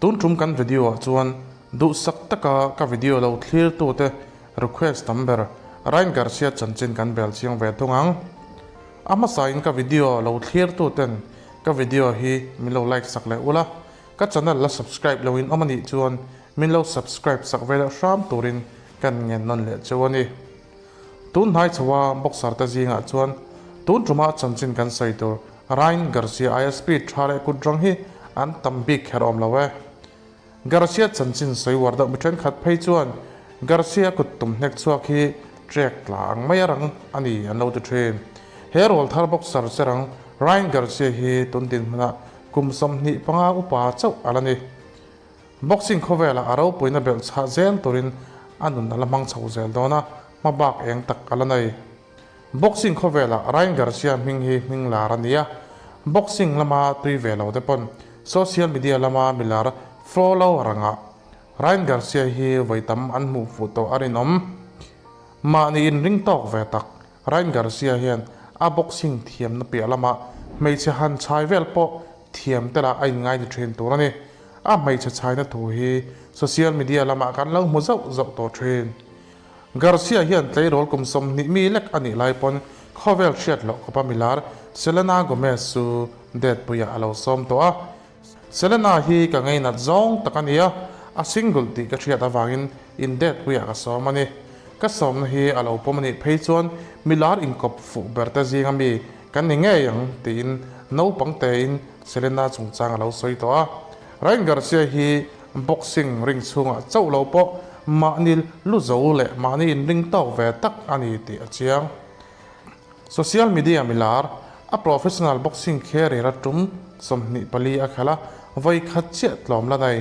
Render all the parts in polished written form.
Tun tum kan video ah chuan duhsak taka ka video lo thlir tute request tam ber Ryan Garcia chanchin kan bel chiang ve thung ang. A hmasa in ka video lo thlir tuten ka video hi min lo like sak leh ula, ka channel la subscribe lo in awm anih chuan min lo subscribe sak ve leh hram turin kan ngen nawn leh cheu a ni. Tun hnai chho a boxer te zingah chuan tun tumah chanchin kan sawi tur Ryan Garcia aia speed tha leh kut rang hi an tam bik kher awm lo e. Garcia chanchin sawi uar deuh mi thenkhat phei chuan Garcia kut tum hnek chhuak hi trek tla ang mai a rang a ni an lo ti thin. He rawlthar boxer che rang Ryan Garcia hi tun dinhmunah kum 25 upa chauh a la ni. Boxing khawvelah a ropuina belh chhah zel turin a nun a la hmang chho zel dawn a, hma bak eng tak a la nei. Boxing khawvelah Ryan Garcia hming hi hming lar a ni a, boxing lama tui ve lo te pawn social media lama milar follower angah Ryan Garcia hi vawi tam an hmuh fuh tawh a rinawm. Mahni inring tawk ve tak Ryan Garcia hian a boxing thiamna piah lamah hmeichhe han chhai vel pawh thiam telah a inngai ni thin tur a ni. A hmeichhe chhaina thu hi social media lamah kan lo hmu zauh zauh tawh thin. Garcia hian tleirawl kum 20 mi lek a nih lai pawn khawvel hriat loh khawpa milar Selena Gomez chu date puiah a lo sawm tawh a. Selena hi ka ngeinat zawng tak a ni a, a single tih ka hriat avangin in date puiah ka sawm a ni. Ka sawmna hi a lo pawm a nih phei chuan milar inkawp fuh ber te zinga mi kan ni ngei ang tiin naupang tein Selena chungchang a lo sawi tawh a. Ryan Garcia hi boxing ring chhungah chauh lo pawh mahni lu zo leh mahni inring tawk ve tak a ni tih a chiang. Social media milar, a professional boxing career a tum 24 a khalh a, vawi khat chiah tlawm la nei.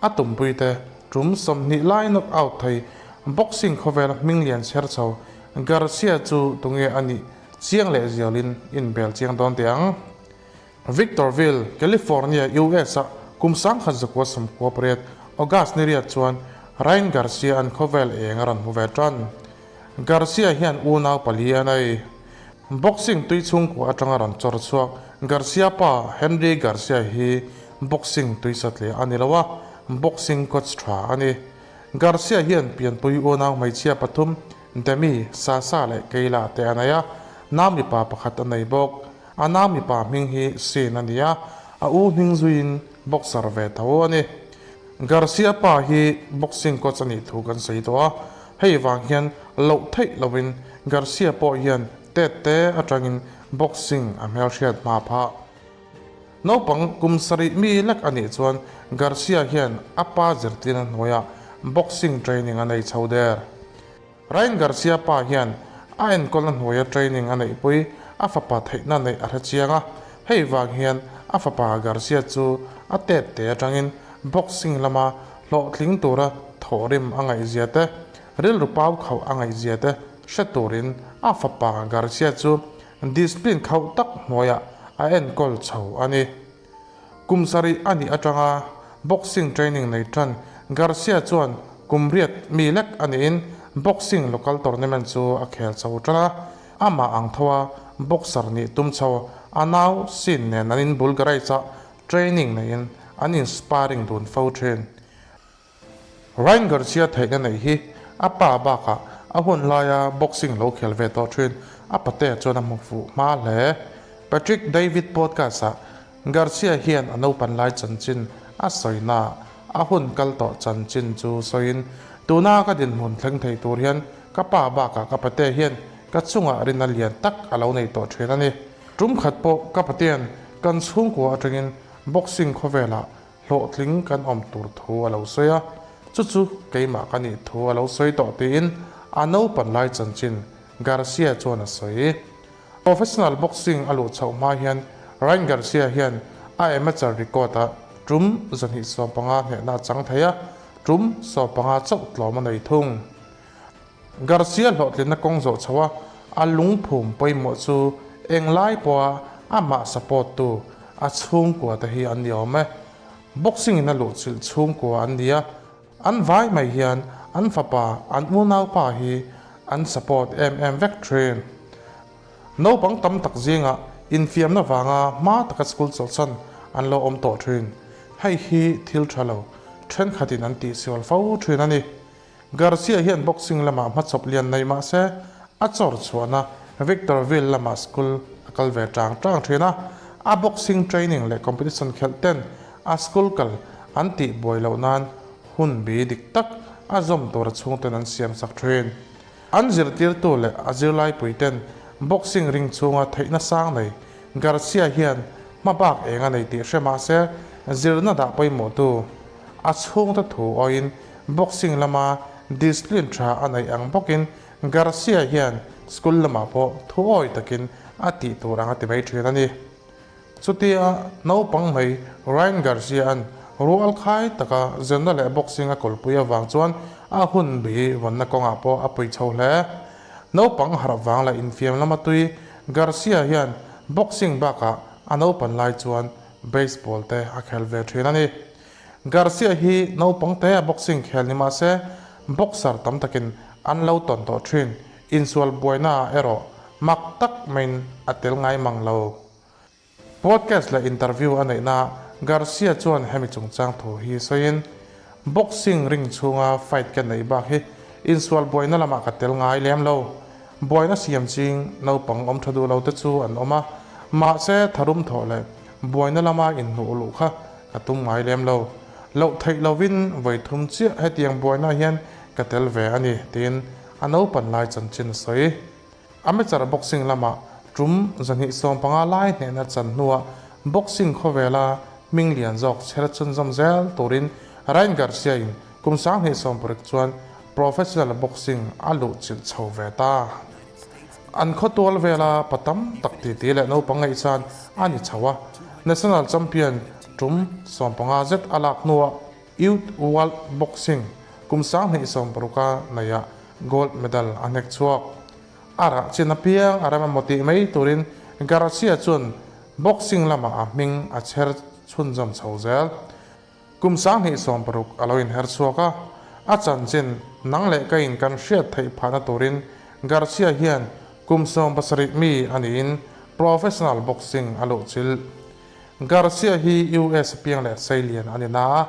A tumpuite tum 20 lai knock out thei boxing khawvela hming lian chher chho Garcia chu tunge a nih chiang leh zialin inbel chiang dawn teh ang. Victorville, California, US-a kum 1998 August ni riat chuan Ryan Garcia an khawvel eng a rawn hmu ve tan. Garcia hian unau pali a nei. Boxing tui chhungkua atanga rawn chawr chhuak Garcia pa Henry Garcia hi boxing tui satliah a ni lo a, boxing coach tha a ni. Garcia hian pianpui unau hmeichhia pathum Demi, Sasa leh Kayla te a nei a, nau mipa pakhat a nei bawk. A nau mipa hming hi Sean a ni a, a u hming zuiin boxer ve tho a ni. Garcia pa hi boxing coach a nih thu kan sawi tawh a, hei vang hian loh theih lovin Garcia pawh hian tet te atangin boxing a hmelhriat hma phah. Naupang kum sarih mi lek a nih chuan Garcia hian a pa zirtirna hnuaiah boxing training a nei chho der. Ryan Garcia pa hian a enkawlna hnuaia training a neihpui a fapa theihna neih a hre chiang a, hei vang hian a fapa Garcia chu a tet te atangin boxing lama hlawhtling tura thawhrim a ngaihzia te, rilru pau khauh a ngaihzia te hre turin a fapa Garcia chu discipline khauh tak hnuaiah a enkawl chho a ni. Kum sarih a nih atanga boxing training nei tan Garcia chuan kum riat mi lek a niin boxing local tournament chu a khel chho tan a, amah ang tho a boxer nih tum chho a nau Sean nen an in bul garage ah training neiin an in sparring dun fo thin. Ryan Garcia theihna neih hi a pa bakah a hun laia boxing lo khel ve tawh thin a patea chuan a hmu fuh hma hle. Patrick David podcast-ah Garcia hian a naupan lai chanchin a sawina a hun kal tawh chanchin chu sawiin, Tuna ka dinhmun thleng thei tur hian ka pa bakah ka patea hian ka chungah rinna lian tak a lo nei tawh thin a ni. Tum khat pawh ka patea'n kan chhungkua atangin boxing khawvelah Hlawhtling kan awm tur thu a lo sawi a, chu chu keimah ka nih thu a lo sawi tawh tiin a naupan lai chanchin Garcia chuan a sawi. Professional boxing a luh chhoh hma hian Ryan Garcia hian a amateur record ah tum 215 hnehna a chang thei a, tum 15 chauh tlawm a nei thung. Garcia hlawhtlinna kawng zawh chho a, a lungphum pawimawh chu englai pawha amah support tu a chhungkua te hi an ni awm e. Boxing in a luhchilh chhungkua an ni a, an vai mai hian an fapa an unaupa hi an support em em vek thin. Naupang tam tak zingah infiamna vanga hma taka school chawlhsan an lo awm tawh thin. Hei hi thil tha lo thenkhatin an tihsual fo thin a ni. Garcia hian boxing lamah hmachhawp lian nei mah se, a chawr chhuahna Victorville lamah school a kal ve tang tang thin a. A boxing training leh competition khelh ten a school kal an tih buai loh nan hun bi dik tak a zawm tura chhungten an siam sak thin. An zirtirtu leh a zirlaipui ten boxing ring chhunga theihna sang nei Garcia hian hma bak eng a nei tih hre mah se, zirna dah pawimawhtu a chhungte thu awiin boxing lama discipline tha a neih ang bawkin Garcia hian school lamah pawh thu awi takin a tih tur ang a ti mai thin a ni. Chutia naupang mai Ryan Garcia-a'n rual khai taka zirna leh boxing a kawlpui avang chuan a hun bi vawnna kawngah pawh a pui chho hle. Naupang harh vang leh infiam lama tui Garcia hian boxing bakah a naupan lai chuan baseball te a khel ve thin a ni. Garcia hi naupang te a boxing khel ni mah se boxer tam takin an lo tawn tawh thin. Insual buainaah erawh mak tak maiin a tel ngai mang lo. Podcast leh interview a neihnaah Garcia chuan hemi chungchang thu hi sawiin, Boxing ring chhunga fight ka neih bak hi insual buaina lamah ka tel ngai lem lo. Buaina siam ching naupang awm tha duh lo te chu an awm a, mahse tharum thawh leh buaina lama inhnuh luh kha ka tum ngai lem lo. Loh theih lovin vawi thum chiah hetiang buaina hian ka tel ve a ni, tiin a naupan lai chanchin a sawi. Amateur boxing lamah tum 215 lai hnehna chan hnuah boxing khawvela hming lian zawk chher chhunzawm zel turin Ryan Garcia-in kum 2020 chuan professional boxing a luh chilh chho ve ta. An khawtual vela pa tam tak titi leh naupang ngaihsan a ni chho a, national champion tum 15 zet a lak hnuah Youth World Boxing kum 2016-a neiah gold medal a hnek chhuak. A rah chin apiang a rem emaw tih mai turin Garcia chuan boxing lamah a hming a chher chhunzawm chho zel. Kum 2016 a lo inher chhuak a, a chanchin nang leh ka in kan hriat theih phahna turin Garcia hian kum 17 mi a niin professional boxing a luhchilh. Garcia hi US piang leh seilian a ni na a,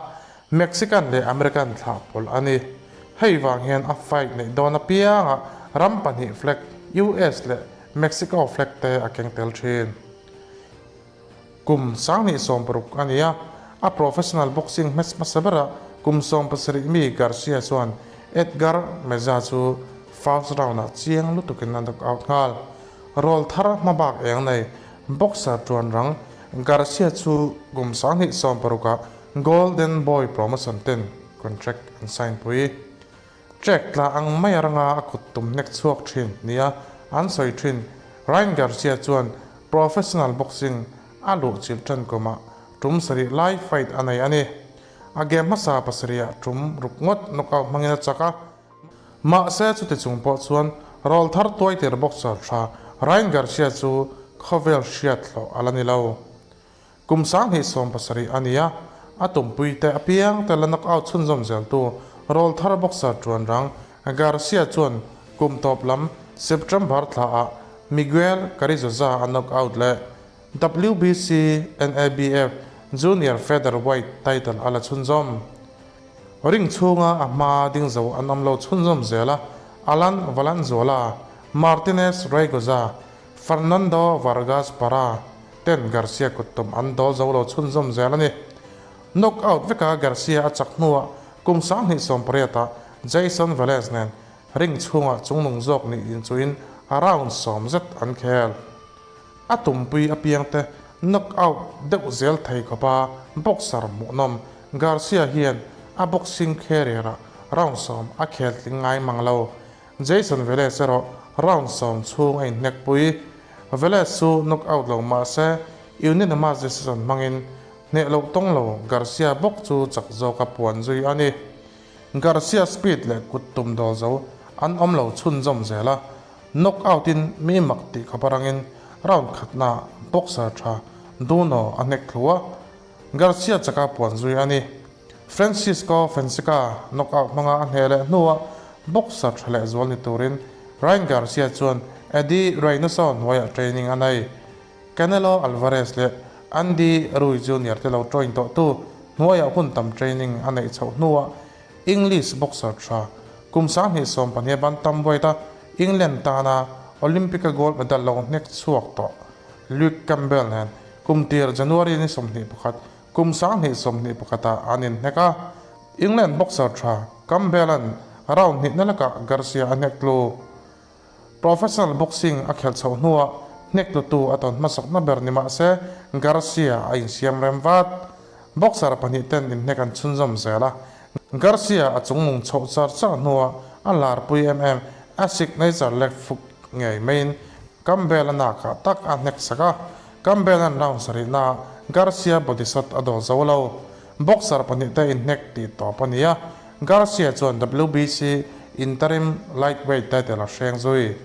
Mexican leh American thlah pawlh a ni. Hei vang hian a fight neih dawn apiangah ram pahnih flag, US leh Mexico flag te a keng tel thin. Kum 2016 a ni a, a professional boxing match hmasa berah kum 17 mi Garcia chuan Edgar Meza chu first round-ah chiang lutukin a knock out nghal. Rawlthar hmabak eng nei Boxer tuan rang Garcia chu kum 2016-ah Golden Boy promotion ten contract an sign pui. Track tla ang mai ranga a kut tum hnek chhuak thin nia an sawi thin. Ryan Garcia chuan professional boxing a luhchilh tan kumah tum sarih lai fight a nei a ni. A game hmasa pasarihah tum ruk ngawt knockout hmangin a chak a. Mahse chuti chung pawh chuan rawl thar tuaitir boxer tha Ryan Garcia chu khawvel hriat hlawh a la ni lo. Kum 2017 a ni a, a tumpui te apiang te la knockout chhunzawm zeltu rawl thar boxer tuan rang Garcia chuan kum tawp lam September thlaah Miguel Carrizosa a knockout leh WBC NABF Junior Featherweight title a la chhunzawm. Ring chhunga a hma ding zo an awm lo chhunzawm zel a, Alan Valenzuela, Martinez Raygoza, Fernando Vargas Parra ten Garcia kut tum an dawl zo lo chhunzawm zel a ni. Knockout veka Garcia a chak hnuah kum 2018 ah Jason Velez nen ring chhungah chungnung zawk nih inchuhin a round sawm zet an khel. A tumpui apiangte knockout deuh zel thei khawpa boxer hmuhnawm Garcia hian a boxing career-ah round sawm a khel tling ngai mang lo. Jason Velez erawh round sawm chhung a inhnekpui. Velez chu knockout lo mah se unanimous decision hmangin hneh loh tawng lo Garcia bawk chu chak zawka puan zui a ni. Garcia speed leh kut tum dawl zo an awm lo chhunzawm zel a, Knockout in mi mak tih khawp arangin round khatna boxer tha Duno a hnek thlu a, Garcia chaka puan zui a ni. Francisco Fonseca knockout hmanga a hneh leh hnuah boxer tha leh zual ni turin Ryan Garcia chuan Eddie Reynoso hnuaiah training a nei. Canelo Alvarez leh Andy Ruiz Junior te lo train tawhtu. hnuaiah hun tam training a neih chhoh hnuah English boxer tha kum 2015 bantamweight a England tana Olympic-a gold medal lo hnek chhuak tawh Luke Campbell nen kum tir January ni 21, kum 2021 ah an inhnek a. England boxer tha Campbell-a'n round hnihna lakah Garcia a hnek tlu. Professional boxing a khelh chhoh hnuah hnek tlutu a tawn hmasakna ber ni mah se Garcia a insiam rem vat. Boxer pahnih ten inhnek an chhunzawm zel a, Garcia a chungnung chhoh char char hnuah a larpui em em a signature leg fuk ngei maiin Campbell-a nakah tak a hnek sak a, Campbell-a'n round sarihnaah Garcia body shot a dawl zo lo. Boxer pahnih te inhnek tih tawp a ni a, Garcia chuan WBC Interim Lightweight title a hreng zui.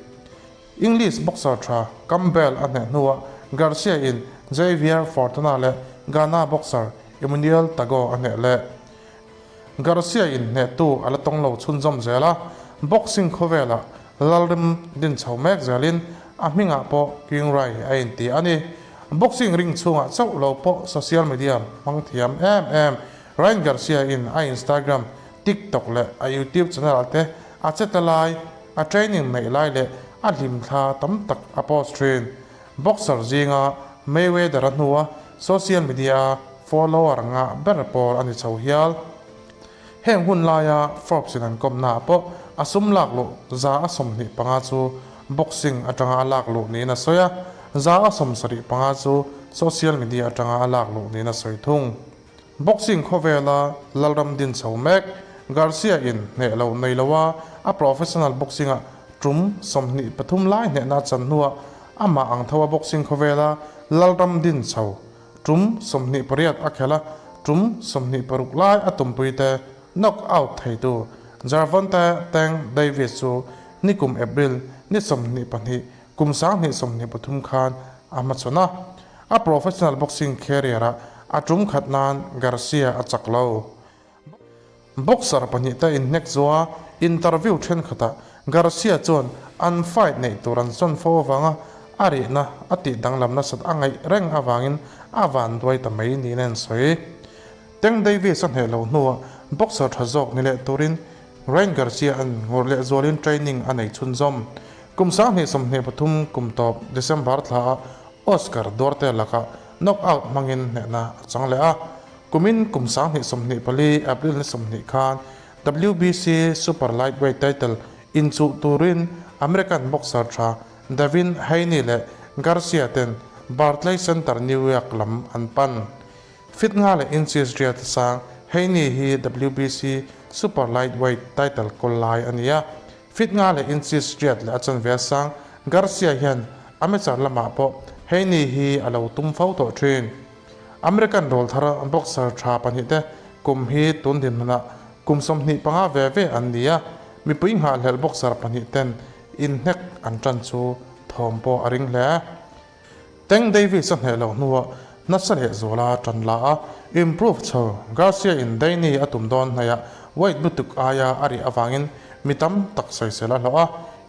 English boxer tha Campbell a hneh hnuah Garcia in Javier Fortuna leh Ghana boxer Emmanuel Tagoe a hneh leh. Garcia in hnehtu a la tawng lo chhunzawm zel a, boxing khawvelah lalrim din chho mek zelin a hmingah pawh King Rai a inti a ni. Boxing ring chhungah chauh lo pawh social media hmang thiam em em Ryan Garcia in a Instagram, TikTok leh a YouTube channel ah te a che ta lai, a training neih lai leh a hlimthla tam tak a post thin. Boxer zinga Mayweather a hnua social media a follower ngah ber pawl a ni chho hial. Heng hun laia Forbes in an kawmna ah pawh a sum lak luh 125 chu boxing atanga a lak luh niin a sawi a, 75% chu social media atanga a lak luh niin a sawi thung. Boxing khawvela lalram din chho mek, Garcia in hneh lo nei lo a, a professional boxing ah tum 23 lai hnehna a chan hnuah amah ang tho a boxing khawvela lalram din chho tum 28 a khelh a, tum 26 lai a tumpui te knock out theitu Gervonta Tank Davis chu nikum April ni 22 kum 2023 khan a hmachhawn a. A professional boxing career ah a tum khat nan Garcia a chak lo. Boxer pahnih te inhnek zuwa interview thenkhatah Garcia chuan an fight neih tur an zawn fo avanga a rihna a tih danglam nasat a ngaih reng avangin a vanduai ta mai niin a insawi. Tank Davis a hneh lo hnuah boxer tha zawk ni leh turin Ryan Garcia an ngawr leh zualin training a nei chhunzawm. Kum 2023 kum tawp December thla ah Oscar Duarte lakah knockout hmangin hnehna a chang leh a. Kumin kum 2024 April ni 20 khan WBC Super Lightweight title inchuh turin American boxer tha Devin Haney leh Garcia ten Barclays Center, New York lam an pan. Fit nga leh inches riat sang Haney hi WBC Super Lightweight title kawl lai a ni a. Fit nga leh inches riat leh a chanve sang Garcia hian amateur lamah pawh Haney hi a lo tum fo tawh thin. American rawlthar boxer tha pahnih te kum hi tun dinhmunah kum 25 ve ve an ni a, mipui nghahhlelh boxer pahnih ten inhnek an tan chu thawm pawh a ring hle. Tank Davis a hneh loh hnuah nasa leh zuala tan la a, improve chho Garcia in Danny a tum dawn hnaihah weight lutuk aia a rih avangin mi tam tak sawisel a hlawh a,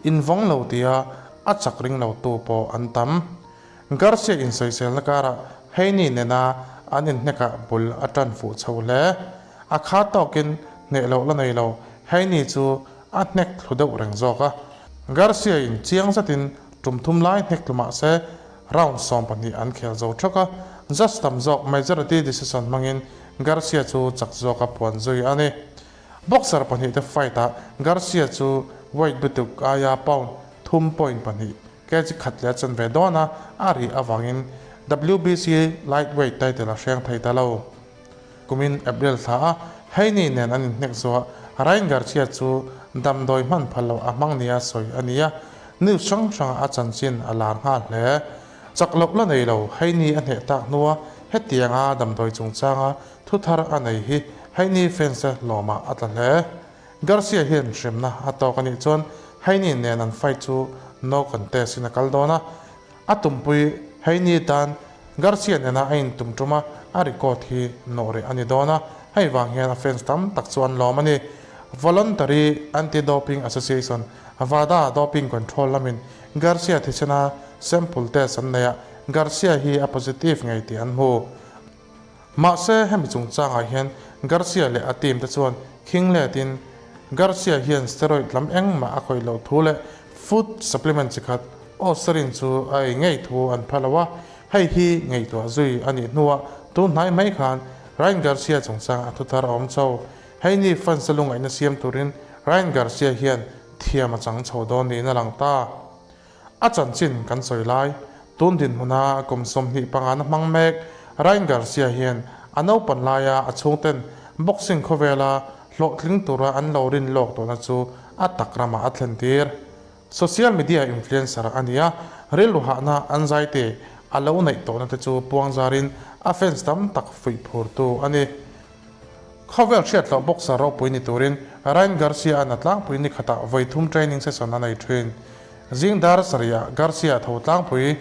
invawng lo tia a chak ring lo tu pawh an tam. Garcia insawiselna karah Haney nena an inhnekah bul a tan fuh chho hle. A kha tawkin hneh loh la nei lo, Haney chu a hnek thlu deuh reng zawk a. Garcia in chiang zetin tum thum lai hnek thlu mah se round 12 an khel zo thak a, judge tam zawk majority decision hmangin Garcia chu chak zawka puan zui a ni. Boxer pahnih te fight ah Garcia chu weight bituk aia pound thum point pahnih kg khat leh a chan ve dawn a, a rih avangin WBC lightweight title a hreng thei ta lo. Kumin April thla a Haney nen an inhnek zuah Ryan Garcia chu damdawi hman phal loh a hmang nia sawi a ni a, news hrang hrangah a chanchin a lar nghal hle. Chak loh la nei lo Haney a hneh tak hnua hetianga damdawi chungchanga thu thar a nei hi Haney fans te lawmah a tla hle. Garcia hian hremna a tawk a nih chuan Haney nen an fight chu no contest in a kal dawn a, a tumpui Haney tan Garcia nena a intum tum a, a record hi nawh reh a ni dawn a, hei vang hian a fans tam tak chu an lawm a ni. Voluntary Anti-Doping Association, VADA, doping control lamin Garcia thisena sample test an nei a, Garcia hi a positive ngei tih an hmu. Mahse, hemi chungchangah hian Garcia leh a team te chuan khing letin Garcia hian steroid lam engmah a khawih loh thu leh food supplement chi khat Ostarine chu a ei ngei thu an pha lo a, hei hi ngaihtuah zui a nih hnuah tun hnai mai khan Ryan Garcia chungchang a thuthar a awm chho. Hei ni fans a lungaihna siam turin Ryan Garcia hian thiam a chang chho dawn niin a lang ta. A chanchin kan sawi lai, tun dinhmuna kum 25 na hmang mek Ryan Garcia hian a naupan laia a chhungten boxing khawvela hlawhtling tura an lo rin lawk tawhna chu a tak ramah a thlen tir. Social media influencer a ni a, rilru hahna anxiety a lo neih tawhna te chu puang zarin a fans tam tak fuih phurtu a ni. Khawvel hriatloh boxer ropui ni turin Ryan Garcia-a'n a tlangpui ni khatah vawi thum training session a nei thin. Zing dar sarihah Garcia tho tlangpui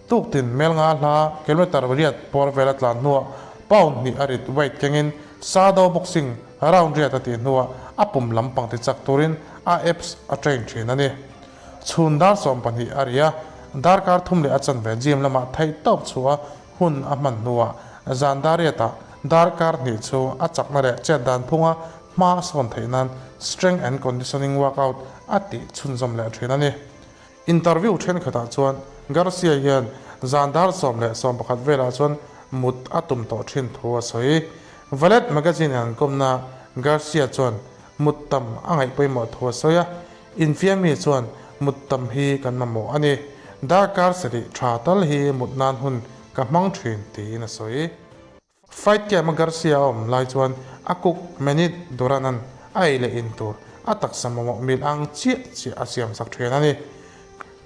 tuktin mel nga hla kilometer riat pawr vel a tlan hnuah pound hnih a rit weight kengin Sado boxing round riat a tih hnuah a pum lampang ti chak turin a abs a train thin a ni. Chhun dar 12 a ri a, darkar thum leh a chanve gym lamah theihtawp chhuah a Hun a hman hnuah zan dar riatah darkar hnih chu a chakna leh chet dan phunga hma a sawn theih nan strength and conditioning workout a tih chhunzawm leh thin a ni. Interview thenkhatah chuan Garcia hian zan dar 10 leh 11 velah chuan mut a tum tawh thin thu a sawi. Valet magazine in an kawmna Garcia chuan mut tam a ngaih pawimawh thu a sawi a, Infiammi chuan mut tam hi kan mamawh a ni. Darkar sarih tha tal hi mut nan hun ka hmang thin tiin a sawi. Fight camp a Garcia a awm lai chuan a cook Manny Duran-a'n a ei leh in tur a taksa mamawh mil ang chiah chiah a siam sak thin a ni.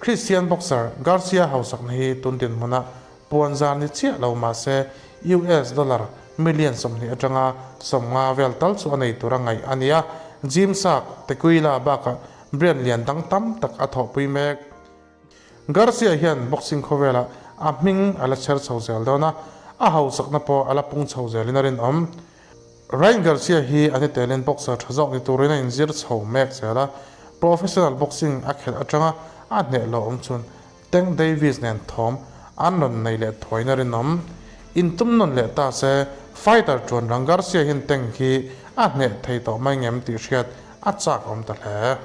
Christian boxer Garcia hausakna hi tun dinhmunah puan zar ni chiah lo mahse US dollar million 20 atanga 50 vel tal chu a nei tur a ngaih a ni a, Jim Sark, Tequila bakah brand lian dang tam tak a thawhpui mek. Garcia hian boxing khawvelah a hming a la chher chho zel dawn a, a hausakna pawh a la pung chho zelin a rinawm. Ryan Garcia hi a ni telin boxer tha zawk ni turin a inzir chho mek zel a, professional boxing a khelh atanga a hneh lo awm chhun Tank Davis nen thawm an rawn nei leh thuaiin a rinawm. Intum nawn leh ta se, fighter chuan rang Garcia hian Tank hi a hneh thei tawh mai ngem tih hriat a chak awm ta hle.